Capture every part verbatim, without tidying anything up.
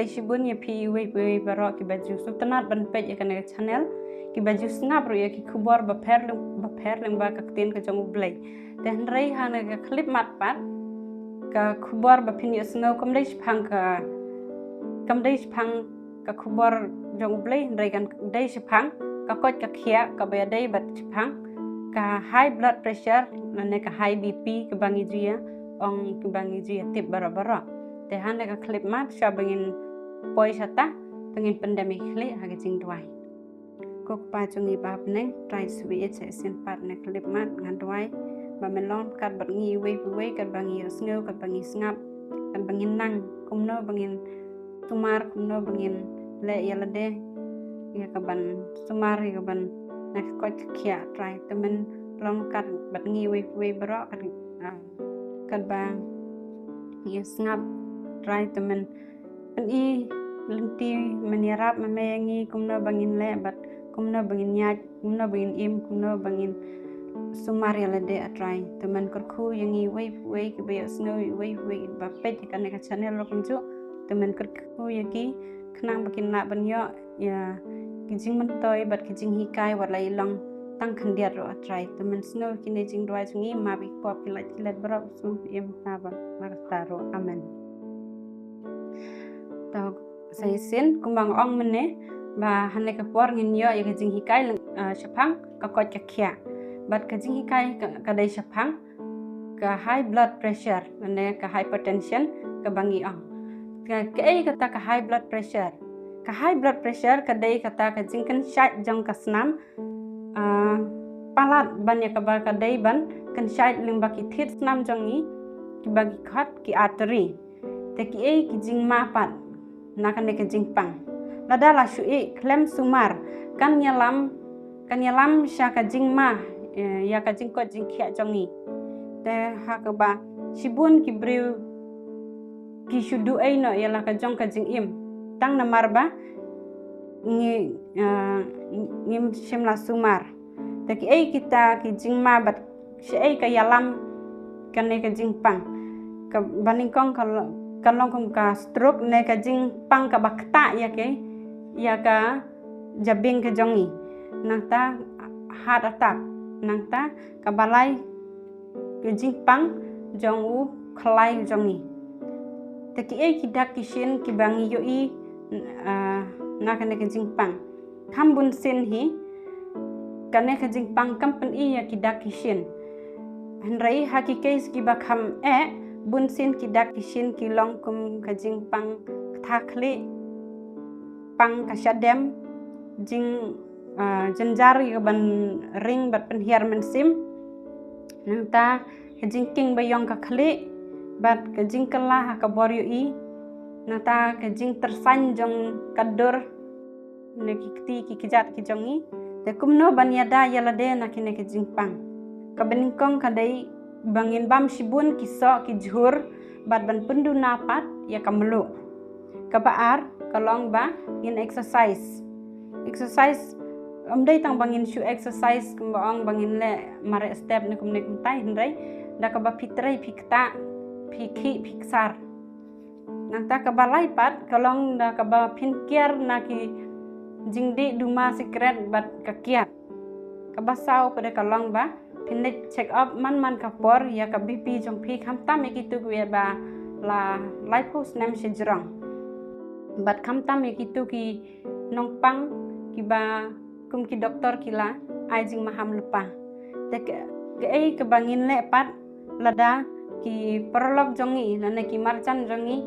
Shibun ïa phi iwei pa iwei baroh kiba ju sngewtynnat ban peit ïa kane ka channel, kiba ju sngap ruh ïa ki khubor bapher lyng-, bapher lyngba ka ktien ka jong U Blei. Te hynrei ha kane ka khyllipmat pat, ka khubor ba phin ïohsngew kam dei shaphang ka, kam dei shaphang ka khubor jong U Blei, hynrei kan dei shaphang ka koit ka khiah kaba ïadei bad shaphang ka high blood pressure lane ka high B P kaba ngi ju ïa ong, kaba ngi ju ïa tip baroh baroh. Te ha kane ka khyllipmat, shwa ba ngin poi shata, to ngin pyndem ïa ki khlieh ha ka jingduwai. Ko Kpa jong ngi ba ha bneng, Trai, shu ïeit sha shisien pat ha kane ka khyllipmat, ngan duwai ba men long ryngkat bad ngi iwei pa iwei, katba ngi ïohsngew, katba ngi sngap, katba ngin nang, kumno ba ngin sumar, kumno ba ngin leh ïa lade ïa kaban sumar, ïa kaban na ka koit ka khiah, Trai. To men long ryngkat bad ngi iwei pa iwei baroh, kat, ah, katba ngi sngap, Trai, to men pyni lynti, men ïarap ma me ïa ngi kumno ba ngin leh bad kumno ba ngin ïaid, kumno ba ngin im, kumno ba ngin sumar ïa lade, A Trai. To men kyrkhu ïa ngi iwei pa iwei kiba ïohsngew, iwei pa iwei kiba peit ïa kane ka channel ruh kumjuh. To men kyrkhu ïa ki khnang ba kin lah ban ïoh ïa ki jingmyntoi bad ki jinghikai, wat la i long tang khyndiat ruh, A Trai. To men sngew ïa kine ki jingduwai jong ngi, map ïa ki pop ki lait ki let baroh, sngewbha im, ha ba mar kata ruh. Amen. To sa shisien, kumba nga ong mynne, ba ha kane ka por ngin ïoh ïa ka jinghikai leng-, ah, shaphang ka koit ka khiah. Bad ka jinghikai ka, ka dei shaphang ka high blood pressure lane ka hypertension kaba ngi ong. Ka, kaei kata ka high blood pressure? Ka high blood pressure ka dei kata ka jingkynshaid jong ka snam, ah, palat ban ïa kaba ka dei ban kynshaid lyngba ki thied snam jong ngi, kiba ki khot ki artery. Te kiei ki jingma pat na kane ka jingpang? Lada la shu ïeh khlem sumar, kan ïalam, kan ïalam sha ka jingma, eh, ïa ka jingkoit jingkhiah jong ngi. Te ha kaba shibun ki briew ki shu duh ei noh ïa la ka jong ka jingim, tang namar ba ngi, eh, ngim shym la sumar. Te kiei kita ki jingma bad shaei ka ïalam kane ka jingpang? Kaba nyngkong ka lo-, ka long kum ka stroke ne ka jingpang kaba ktah ïa ka, ïa ka jabieng ka jong ngi. Nangta heart attack. Nangta kaba lai, ka jingpang jong u khlai jong ngi. Te kiei ki dak ki shin kiba ngi ïohi, ah, na kane ka jingpang? Kham bun sien hi, kane ka jingpang kam pyni ïa ki dak ki shin. Hynrei ha ki case kiba kham eh, bun sien ki dak ki shin ki long kum ka jingpang ktha khlieh, pang ka shadem, jing, ah, jynjar ïa kaban ring bad pynhiar mynsiem. Nangta ka jingkieng baïong ka khlieh, bad ka jingkylla ha ka bor ïohi. Nangta ka jingtyrsain jong ka dur, ne ki kti ki kjat ki jong ngi. Te kumno ban ïada ïa lade na kine ki jingpang? Kaba nyngkong ka dei ba ngin bam shibun ki soh ki jhur, bad ban pynduna pat ïa ka mluh. Kaba ar ka long ba ngin exercise. Exercise, ym dei tang ba ngin shu exercise kumba ong ba ngin leh mareh step ne kumne kumtai, hynrei da kaba phi trei phi ktah, phi khih phi ksar. Nangta kaba lai pat ka long da kaba phin kiar na ki jingdih duma sikret bad ka kiad. Kaba saw pat ka long ba phin leit check up man man ka por ïa ka B P jong phi, khamtam ïa kitu kiba la laiphew snem shajrong. Bad khamtam ïa kitu ki nongpang kiba kum ki doktor ki la ai jingmaham lypa. Te ka, kaei kaba ngin leh pat lada ki paralok jong ngi lane ki marjan jong ngi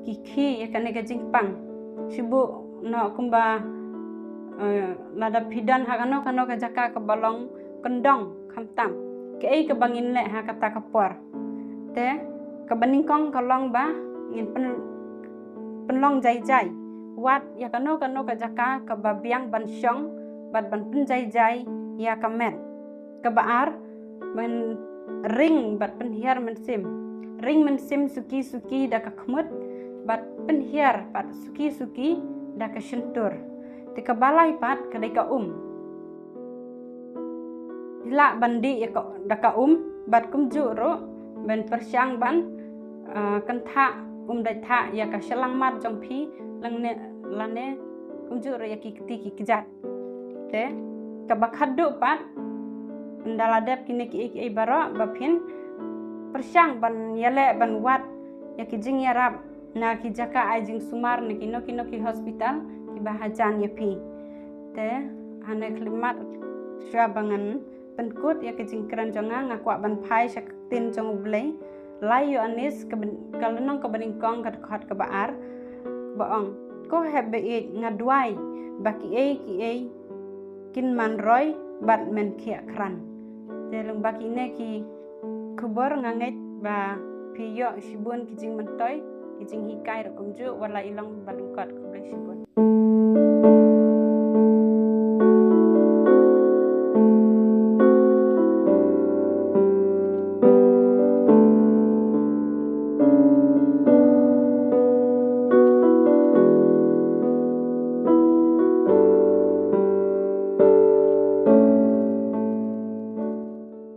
ki khih ïa kane ka jingpang? Shu buh noh kumba, eh, lada phi don ha kano kano ka jaka kaba long kyndong khamtam, kaei kaba ngin leh ha kata ka por? Te kaba nyngkong ka long ba ngin pyn-, pynlong jai jai. Wad ïa kano kano ka jaka kaba biang ban shong bad ban pynjai jai ïa ka met. Kaba ar, ban ring bad pynhiar mynsiem. Ring mynsiem suki suki da ka khmut bad pynhiar pat suki suki da ka shyntur. Te kaba lai pat ka dei ka um. Lah ban dih ïa ka, da ka um, bad kumjuh ruh ban pyrshang ban, ah, kynthah ym dei thah ïa ka shyllangmat jong phi, lane lane kumjuh ruh ïa ki kti ki kjat. Te kaba khatduh pat, ynda la dep kine kiei kiei baroh ba phin pyrshang ban ïaleh ban wad ïa ki jingïarap na ki jaka ai jingsumar na kino kino ki hospital kiba hajan ïa phi. Te hane khlem mat shuwa ba ngan pynkut ïa ka jingkren jong nga, nga kwah ban phai sha ka ktien jong U Blei. Lai Ïoannis ka lynnong kaba nyngkong ka dkhot kaba ar, ba ong, ko hep ba ïeit, nga duwai ba kiei kiei kin man roi bad men khiah kran. Te lyngba kine ki khubor nga ngeit ba phi ïoh shibun ki jingmyntoi, ki jinghikai ruh kumjuh, wat la i long ba lyngkot.